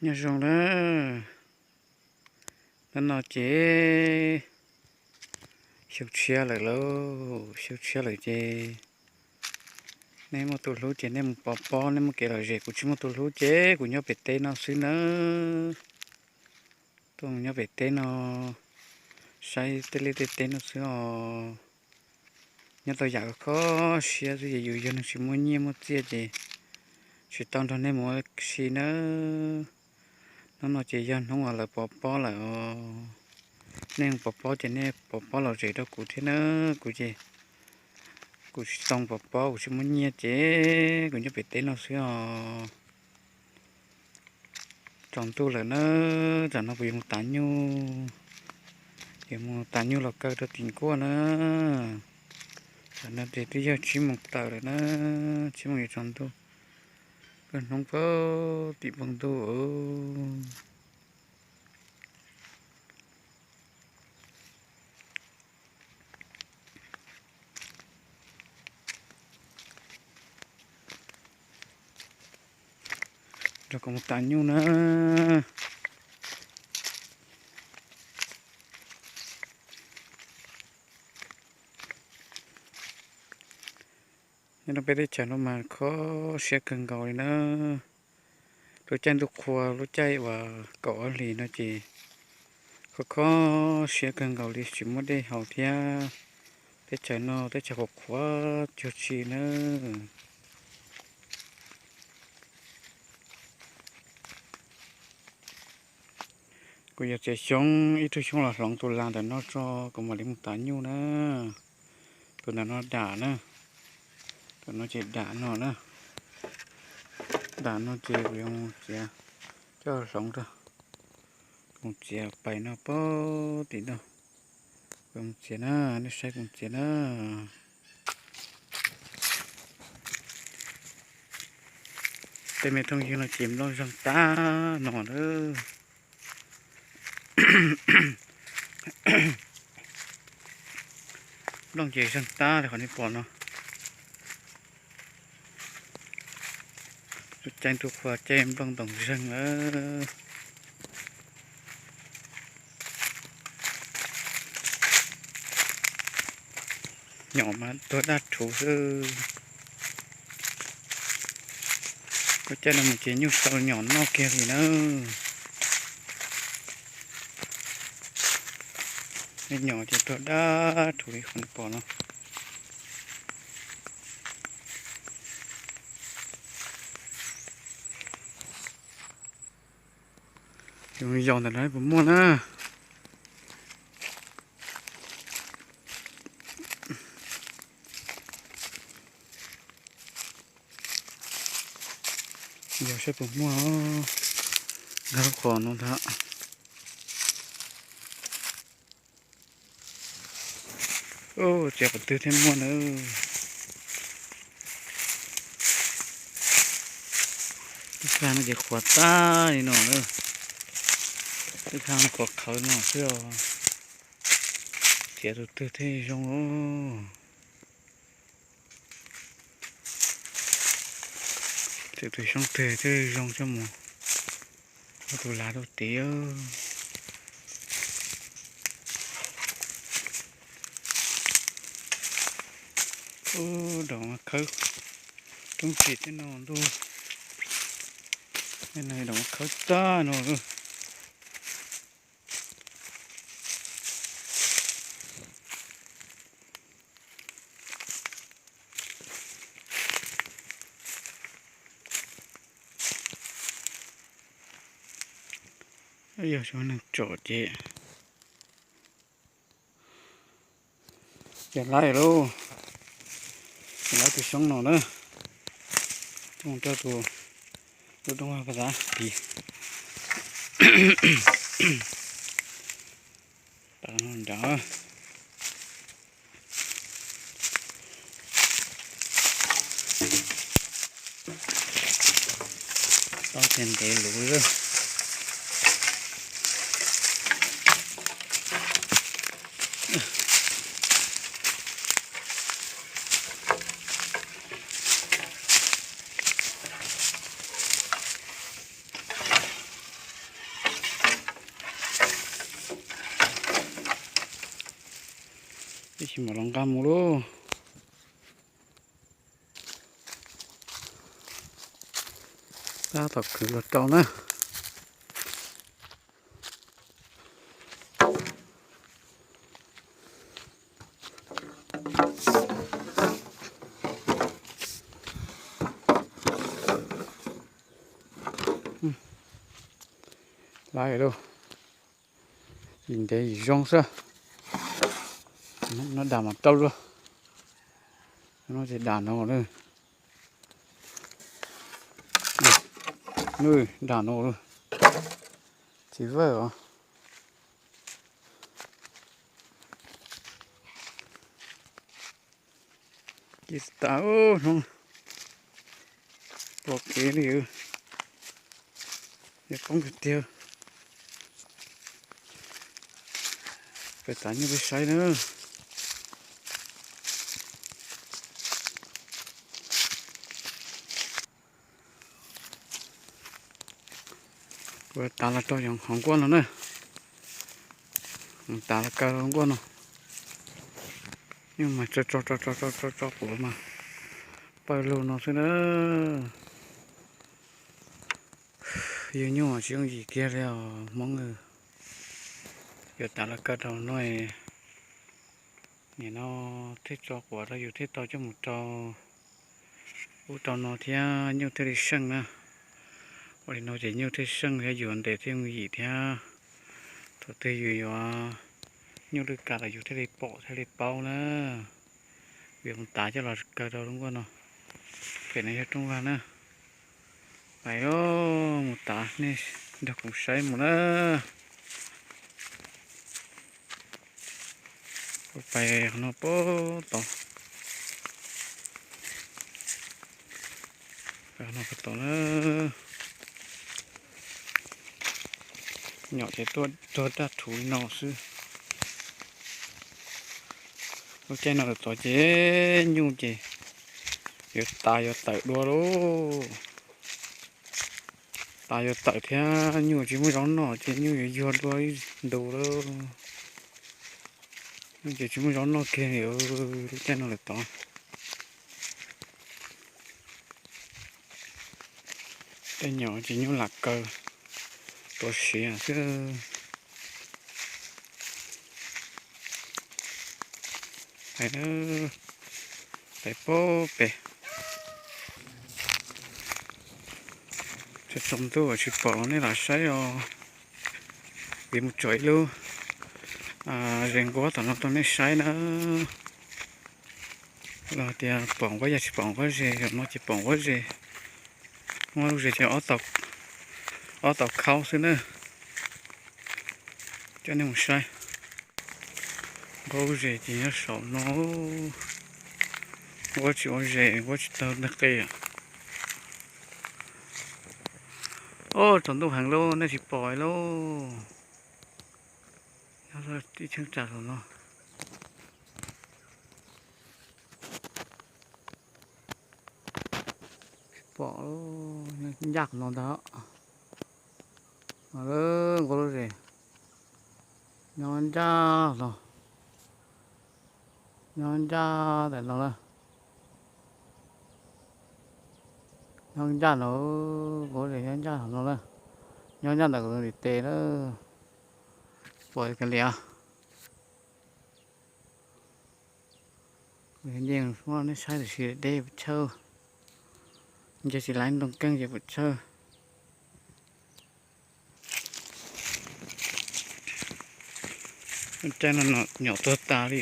Nyob zoo na, hnub no ces xyoo tshiab lawm lauj, xyoo tshiab lawm ces nej muaj tus hlub ces nej mus pov pob, nej muaj kev lom zem, kuv tsis muaj tus hlub ces kuv nyob pem teb no xwb nawb. Tuaj mus nyob pem teb no saib tej liaj tej teb no xwb os. Nyob tau yam kho siab xwb ces yus yog neeg tsis muaj nyiaj muaj txiaj ces tsis tau nrog nej mus ua si nawb. Hnub no ces yog hnub uas lawv pov pob lawm os. Nej mus pov pob ces nej pov pob lom zem rau kuv thiab nawb. Kuv ces kuv tsis tau pov pob, kuv tsis muaj nyiaj ces kuv nyob pem teb no xwb os. Tsaus ntuj lawm na, tsam no kuv yuav mus tav nyuj, yuav mus tav nyuj los kaw rau tim nkuaj na. Tsam no ces twb yog tsib moos tawm lawm na, tsib moos yuav tsaus ntuj, pawg hnub pawg tim npoo ntuj. Nrog kuv mus tav nyuj na. Nyob rau peb teb chaws no mas kho siab kawg nkaus li na. Lub caij ntuj qhua, lub caij uas kaum ob hlis no ces kho kho siab kawg nkaus li, tsis muaj dej haus thiab. Teb chaws no teb chaws qhuav qhuav cuag tsi na. Kuv yuav txiav xyoob, ib tug xyoob los hloov tus las ntawm no tso, kuv mam li mus tav nyuj na. Tus ntawm no dam na, tus no ces dam no na. Dam no ces kuv yuav mus txiav coj hloov rau, kuv mus txiav pais no pab tim no. Kuv mus txiav na, nej saib kuv mus txiav na. Tej me thooj ywg no ces nplooj zeeg tag no na. Nplooj ces zeeg tag li qhov nej pom no. Lub caij ntuj qhua caij nplooj ntoos zeeg lawm. Nyom mas tuag daj rhuv xwb. Lub caij no mus ces nyuj tau nyom noj kiag li na. Nyom ces tuag daj rhuv li qhov nej pom no. Yog ntawm no puas muaj na? Yog saib puas muaj, nkag lub qhov no ntag. Txiav qhov twg thiaj muaj na. Lub kag no ces qhuav tag li no na. Lub kag no qhuav qhawv no xwb os. Txiav tus twg thiaj zoo os. Txiav tus xyoob twg thiaj zoo coj mus ua tus lav rau tid. Ub, daum mas khawb roob tsis tej no ntuj, tej no daum mas khawb tag no. Yog cov neeg tsom ces ces laib lauj, ces laib tus xyoob no na, coj mus rau tus lub roob pab xav pis. Nrad tau tias ntev luv lawm. Tsis mam los nqa mus lauj. Tab tom kwv los rau na. Lawm lauj, yim ntev yim zoo xwb. No dam mas rau luaj. No ces dam no lawm. Nws dam no lawm. Tsis vawj os. Ces tas hnub pom kev li, yog poob tiag tiag. Peb tav nyuj peb saib na. Kuv tav los rau hauv nkuaj no na. Tav los kaw rau nkuaj no. Nyuj mas tso tso tso tso tso tso tso quav mas pawg lug no xwb na. Yug nyuj tsis yooj yim kiag li os Hmoob. Yuav tav los kaw rau no, nim no thiaj tso quav rau yus thiaj tau coj mus rau ub rau no thiab nyuj thiaj li seej na. Ua li no ces nyuj thiaj seej thiab yus ntes thiaj yooj yim thiab. Thaum twg yus yuav nyuj lwj kam los yus thiaj li pom thiaj li paub na. Yuav mus tav coj los kaw rau lub nkuaj no. Pem no yog rooj vag na. Pais mus tav nej nrog kuv saib mus na. Kuv pais qhov no puag tod. Pais qhov no puag tod na. Nyom ces tuaj tuag daj rhuv li no xwb. Lub caij no lawm tod ces nyuj ces yuav tas yuav tawm dua lauj. Tas yuav tawm thiab nyuj tsis muaj zaub noj ces nyuj yuav yuag dua ib ntus lauj. Nyuj ces tsis muaj zaub noj kiag li lub caij no lawm tod. Tej nyom ces nyuj lam kaw tuav siav xwb. Pais, pais puag pem. Tsaus ntuj tsis pom los nej lam saib os. Kuv mus tsom ib lub zes nquab tom no rau nej saib na. Los tias pom nquab yag tsis pom nquab zes, zaum no ces pom nquab zes. Muab lub zes ces ob tau khaub xwb na. Coj nej mus saib. Nquab ua zes ces nyob saum no. Nquab tsis ua zes, nquab tsis tau ntag qe. Ob, tsaus ntuj heev lauj, nej tsis pom lauj. Nyob ib cheeb tsam saum no. Tsis pom, ncaj qhov no ntag. Nquab lub zes nyob ncaj no, nyob ncaj ntawm no lawm. Nyob ncaj no, nquab zes nyob ncaj no lawm. Nyob ncaj ntawm kuv tus ntiv tes lawm. Pom kiag li os. Kuv yeej muab nej saib tiam sis deb puas tshawj, nce tsis laib ntoo keej ces puas tshawj. Caij no nyom tuag tas li.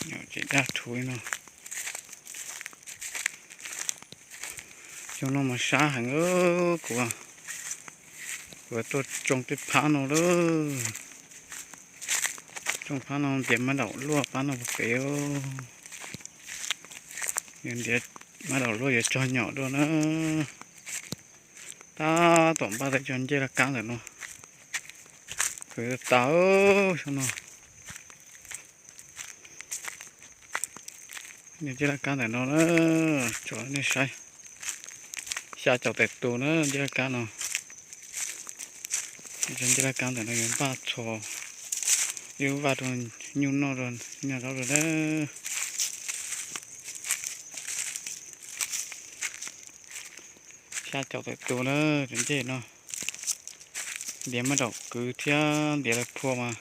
Nyom ces daj rhuv li no. Xyoo no mas sab heev, kuv, kuv tuaj tsoo tej phab no lawm. Tsoo phab no ntiav mab daum luaj phab no puag pem. Ntiav mab daum luaj yuav tso nyom dua na. Tab tom npaj tau cov ncej laj kab ntawm no. Kuv yuav tas xyoo no. Ncej laj kab ntawm no na, tso nej saib. Xya caum tawm tus na ncej laj kab no. Cov ncej laj kab ntawm no yuav npaj txhos ib lub vaj rau nyuj noj rau nyob zaub rau lawm. Xya caum tawm tus lawm cov ncej no. Ntiav muab daum kwv thiab ntiav lawv phua mas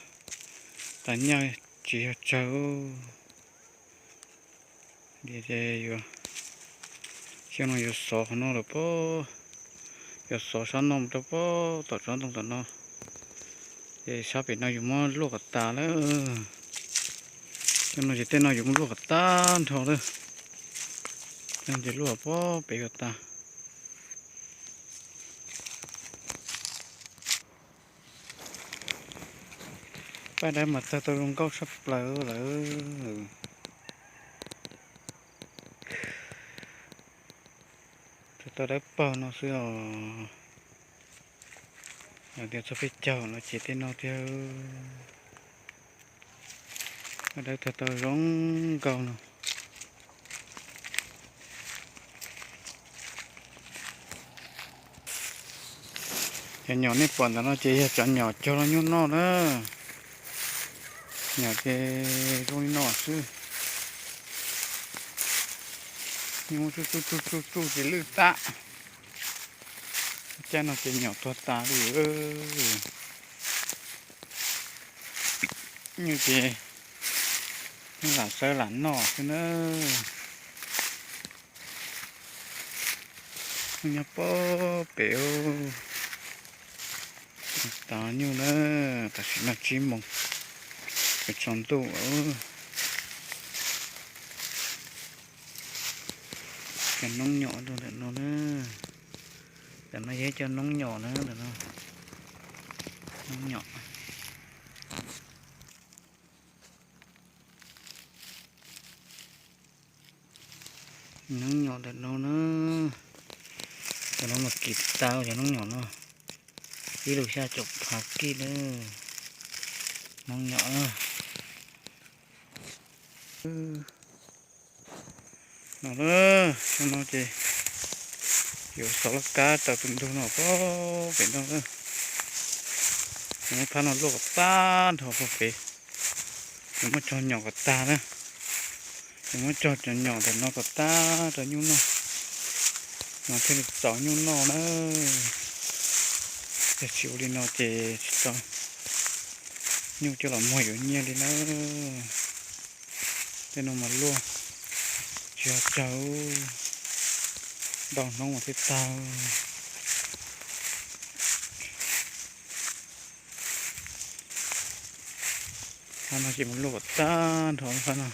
tas nyaj tsis yog tsawg. Ntiav ces yuav, xyoo no yuav xov qhov no lawm pob, yuav xov sab no mus rau pob tom tsob ntoo tom no. Ces sab pem no yuav muab luaj kom tas lawm. Xyoo no ces tej no yuav muab luaj kom tag nrho lawm. Ces luaj pob pem kom tas. Paj dawb mas txawg tau zoo nkauj tshaj plaws lawm. Txawg tau dawb paug no xwb os. Yog tias txog peb caug no ces tej no tiag. Paj dawb txawg tau zoo nkauj no. Cov nyom nej pom ntawm no ces yog cov nyom cog los nyuj noj na. Nyom ces zoo li no xwb. Nyuj muab tsuj tsuj tsuj tsuj tsuj ces lwj tag. Caij no ces nyom tuag tas li. Nyuj ces lam sawv lam noj xwb na. Nyob pob pem tas nyuj na. Tam sim no tsib moos yuav tsaus ntuj. Cov noob nyom rau ntawm no na. Ntawm no yog cov noob nyom na, ntawm no. Noob nyom. Noob nyom ntawm no na. Cov no mas kim tas cov noob nyom no. Ib lus xya caum phav kij na. Noob nyom na. No, no ces yuav xov laj kab taws tus ntug no pob pem no. Yuav muab phab no luaj kom tag nrho pob pem. Yuav muab cog nyom kom tag na. Yuav muab cog cov nyom ntawm no kom tag rau nyuj noj. No thiaj li txaus nyuj noj na. Yog tsis ua li no ces tsis tau nyuj coj los muag yuav nyiaj li na. Tej no mas luaj tsis yog tsawg, ntau hnub mas thiaj tag. Qhov no ces mus luaj kom tag nrho qhov no.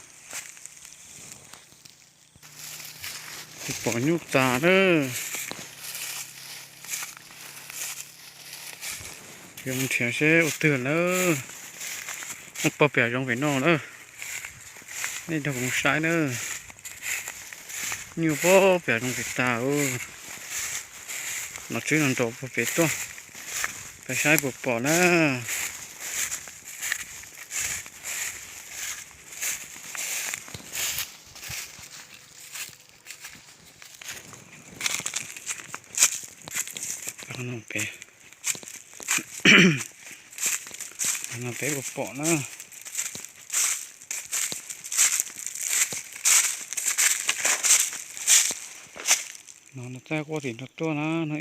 Tsis pom nyuj tas lawm. Yuav mus nrhiav seb ua twg lawm. Muaj pob piam zoo pem no lawm. Nej nrog kuv mus saib na. Nyuj pob piam zoo pem tas. Los tswb no nrov puag pem tuaj, peb saib puas pom na. No peb puas pom na. No, no txaij quaj tim no tuaj na no.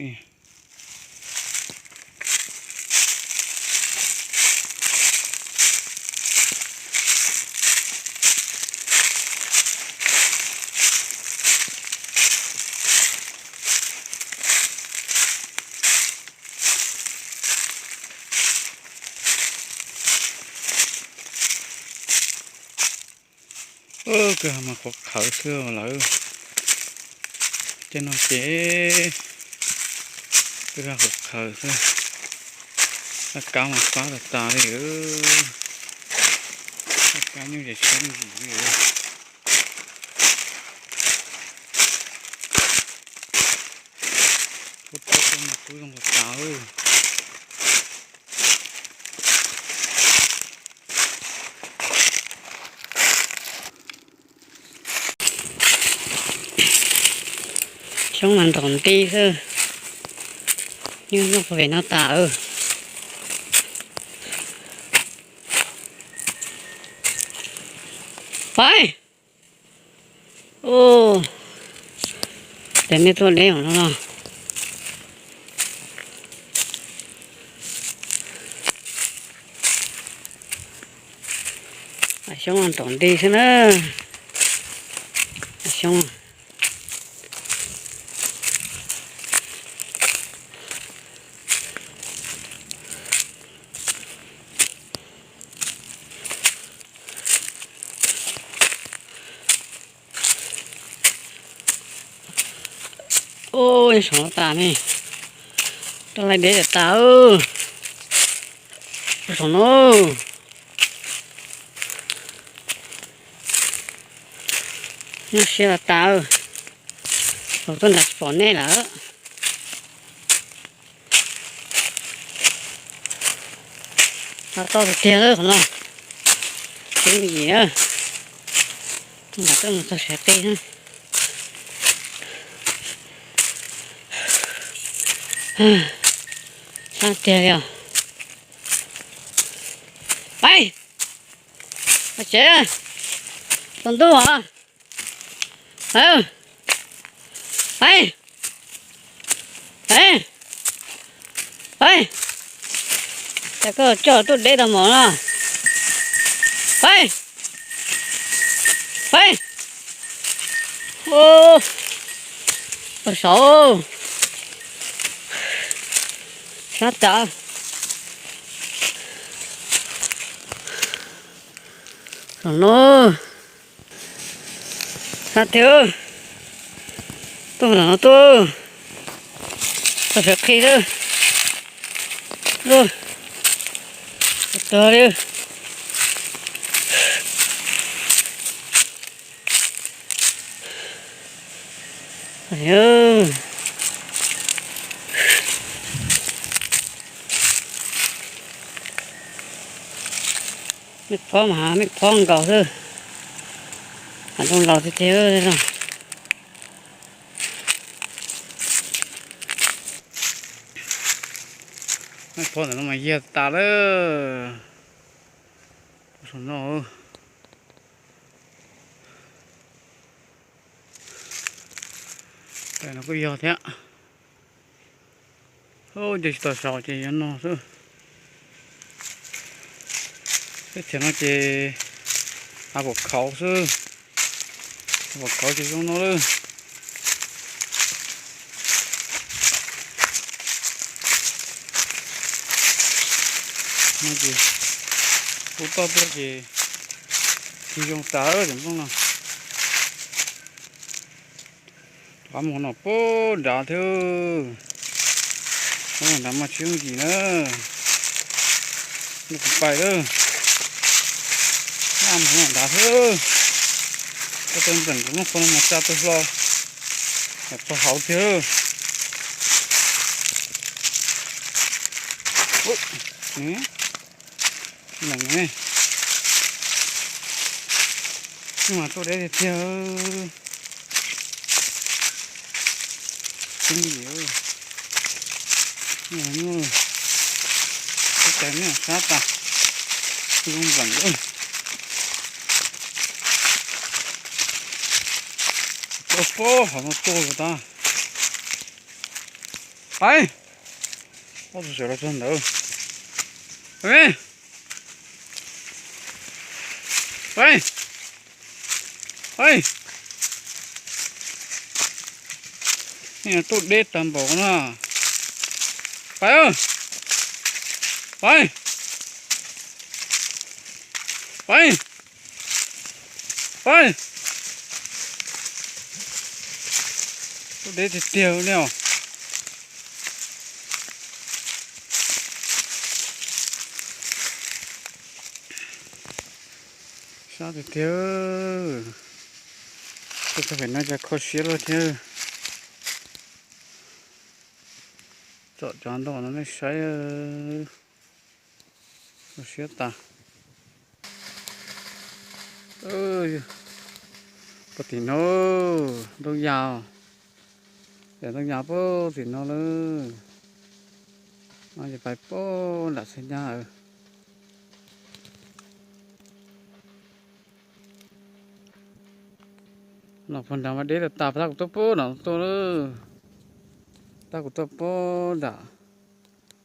Kwj ha mas qhuav qhawv xwb lawm. Tej no ces kwj ha qhuav qhawv xwb. Laj kab mas fab tas tas li. Laj kab nyuj ces siab ntsim li. Kub tau kub mas kub zoo tas tas. Xyoob mas ntom nti xwb. Nyuj noj pem no tas. Pais. Ces nej tuaj deb no los. Xyoob nraum nti xwb na. Xyoob. Ub, saum no tas ne. Rau lais deb tas. Saum no. Nyob siab los tas. Los tuaj nrad tsis pom nej lawm. Tau tiag tiag lawm qhov no. Tsis yim na. Nram tuaj mus txog siav qis na. Sab tiag li os. Pais, tsev, tsaus ntuj os. Pais, pais, pais. Cas koj coj tuaj deb tau mov no. Pais, pais. Ub, saud, sab tas. Saum no, sab tiag. Tuaj nram no tuaj, txog siav qis lawm. Ub, tuag li. Mej phob mas mej phob nkaus xwb. Hav zoov laus tiag tiag. Mej phob ntawm no mas yag tas lawm. Saum no, no kuj yog thiab. Ces tsis tau saud ces yuav no xwb. Teb chaws no ces hav pom khauv xwb. Hav pom khauv ces zoo no lawm. No ces kuv toj tuaj ces tsis zoo tas cov nplooj no. Qab mus no puag nrad thiab. Qab mus nrad mas tsis yooj yim na. Kuv pais lawm. Qab mus no nrad thiab. Koj tau npleem kuv lub qhov no mas tsa tus hlo. Tau hauv thiab. Lees ne. Mas tuaj deb tiag tiag. Tib cais nej sab tas. Zoo npleem lawm. Tuaj pob hauv no tuaj tas. Pais. Ob tug sawv los txog ntawd. Pais. Pais. Nej tuaj deb tag npaum na. Pais. Pais. Pais. Pais. Tuaj deb tiag tiag ne os. Sab tiag tiag. Tuaj txog pem no cas kho siab luaj thiab. Tsom cov ntoo no nej saib. Kho siab tas. Puag tim no, ntoo yas, yam ntoo yas puag tim no lawm. No ces pais puag nram Xeeb Nyab. Los puag nram mas deb tas tas, pas tag kuv tuaj pub no tuaj lawm. Tag kuv tuaj pub nram,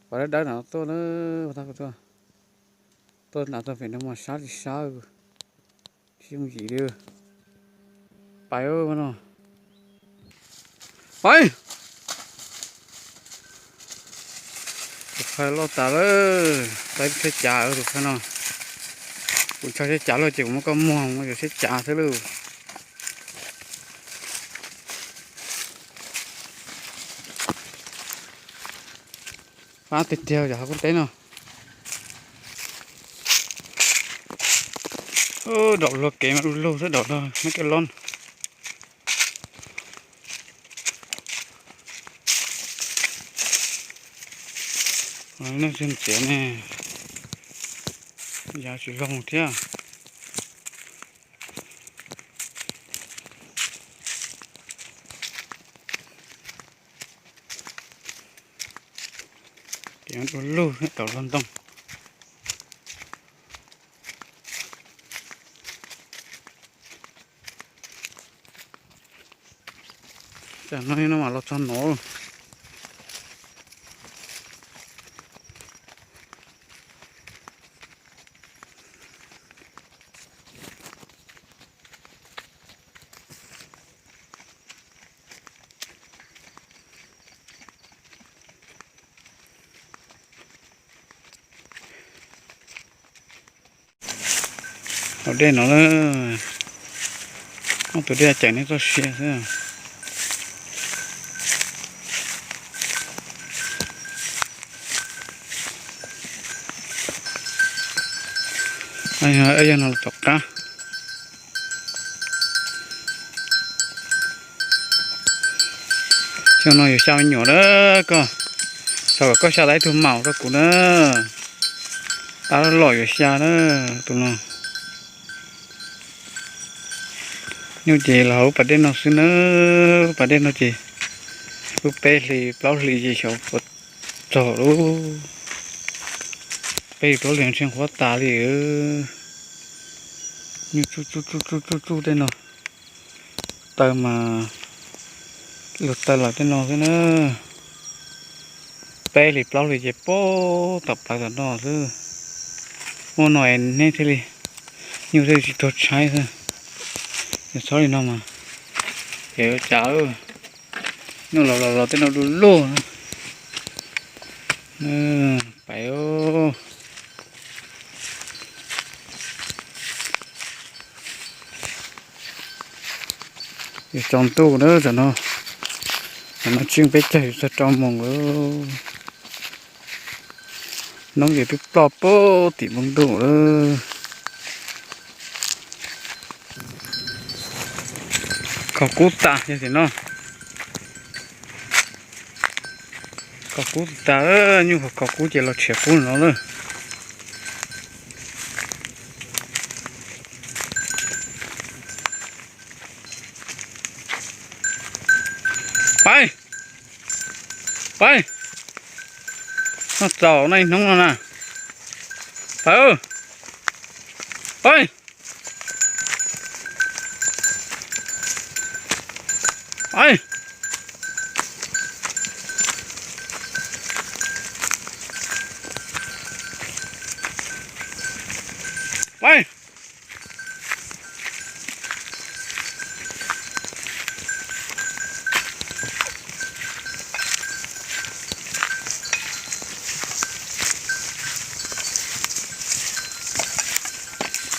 pas dawb dawb no tuaj lawm, pas tag kuv tuaj. Tuaj nram tau pem no mas sab li sab, sib yooj yim li. Pais no. Pais. Tus phaj loj tas lawm, tau ib tsheb cav tus phaj no. Kuv ntshaw tsheb cav lawm ces kuv muab koj muag mus yuav tsheb cav xwb lauj. Pab tiag tiag yog hav kub teb no. Daum luag kev mas du lug xwb, daum luag muab coj loj. Neeg tsis ntxiav ne, yav tsis loo thiab. Kev du lug, daum luag ntoo. Tam no no mas los txog no. Hauv dej no, ob tug dej ceem nej txoj sia xwb. Yog no tom qab. Xyoo no yuav xya me nyuam na koj, xav kom koj xya tau ib tug maum rau kuv na. Tab loj yuav xya na, tus no. Nyuj ces los hauv pas dej no xwb na, pas dej no ces lub peb hlis plaub hlis ces xyov puas txog lub peb hlis plaub hlis no tsis qhuav tas li. Nyuj tsuj tsuj tsuj tsuj tsuj tej no. Taw mas luag taw lawm tej no xwb na. Peb hlis plaub hlis ces poob tom plawv tom no xwb. Muaj no es neb thiaj li, nyuj thiaj li tsis tuag tshaib xwb. Yog txhob li no mas, ces ua cas nyuj los los los tej no du lug. Pais. Yuav tsaus ntuj na tam no, tam no tsib peb caug yuav txog rau moos lawm. Noob ces twb ploj puag tim npoo ntuj lawm. Khaus kub tas yog tim no. Khaus kub tas, nyuj khaus kub ces los tshiav kub no lawm. Pais, pais, noj txaus no ib hnub no na. Pais, pais, pais, pais.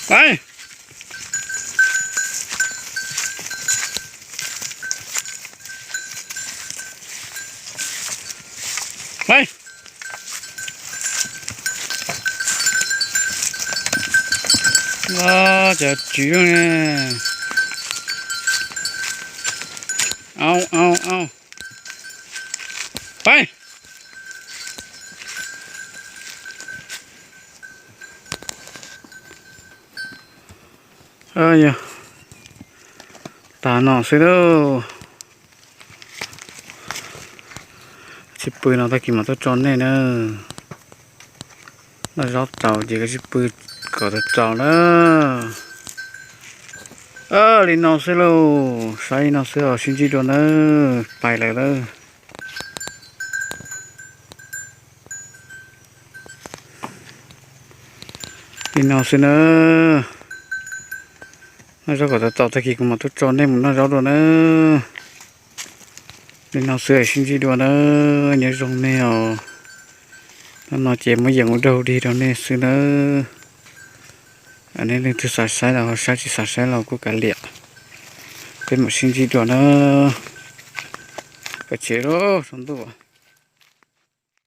Pais, pais. Cov tswv ne. Au au au. Pais. Yog tas no xwb lauj. Sib pw no tag kis mam tuaj tso nej na. Noj zaub tau ces koj sib pw kom tau tsaus na. Li no xwb lauj, saib li no xwb os, sib ntsib dua nawb, pais lawm lauj. Li no xwb nawb. Noj zaub kom tau tom, tag kis kuv mam tuaj tso nej mus noj zaub dua nawb. Li no xwb, sib ntsib dua nawb, nyob zoo nej os. Hnub no ces muab yeem ua dog dig rau nej xwb nawb. Nej leej twg xav saib los ho saib, tsis xav saib los kuj kav liam. Peb mam sib ntsib dua nawb. Pais tsev lauj, saum ntuj.